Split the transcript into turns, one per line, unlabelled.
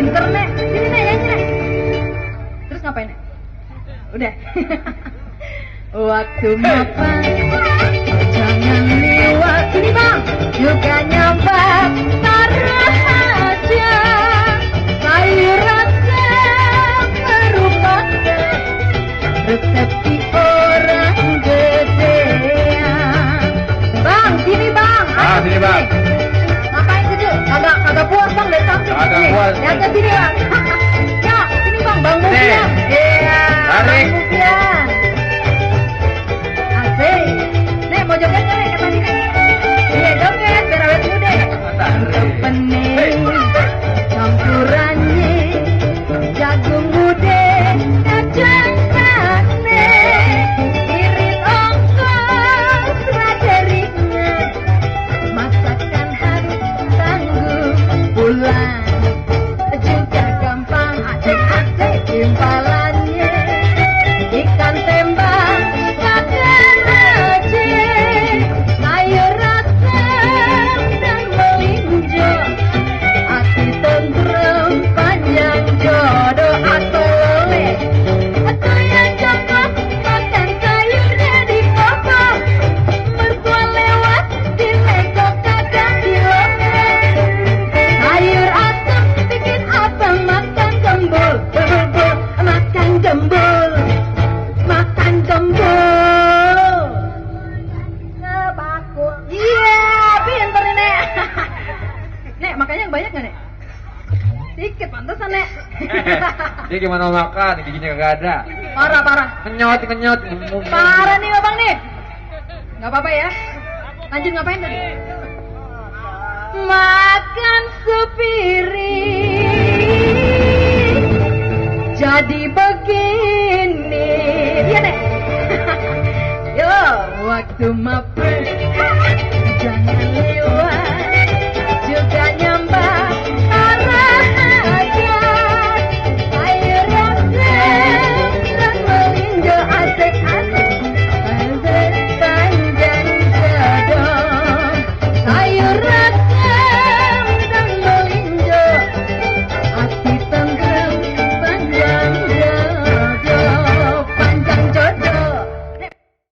pinter nek. Sini nek nyanyi nek. Terus ngapain nek? Udah. Waktu makan jangan lewat sini bang, juga nyampak taruh aja. Sayur rasa merupakan resepsi orang gedean. Bang, sini bang.
Sini bang.
Ngapain situ? Kagak puas bang dari samping.
Kagak puas.
Lihat ke sini bang. Ya, sini bang, bang Mufian. Iya.
Tarik.
Bang Mufian. Asik. Nek mau joget nggak nek kata nek? Iya joget, biar awet muda. Pening campurannya jagung muda kacang aneh, irit ongkos raderiknya, masakan harus tanggung pulang, juga gampang aceh-aceh timpalannya, ikan tembang makan aja, sayur asam dan melinjo, hati tentrem panjang jodoh atau lele, atau yang cocok makan sayurnya di kopong, mertua lewat di legok kagak diloneng, sayur asam bikin apa makan gembul, makan gembul, makan gembul. Ngebakul. Iya, pinter nih nek. Nek, makanya yang banyak nggak nek? Dikit, pantesan nek.
Dia gimana mau makan? Giginya kagak ada.
Parah.
Kenyot.
Parah nih abang nih. Nggak apa-apa ya. Lanjut ngapain tadi? Makan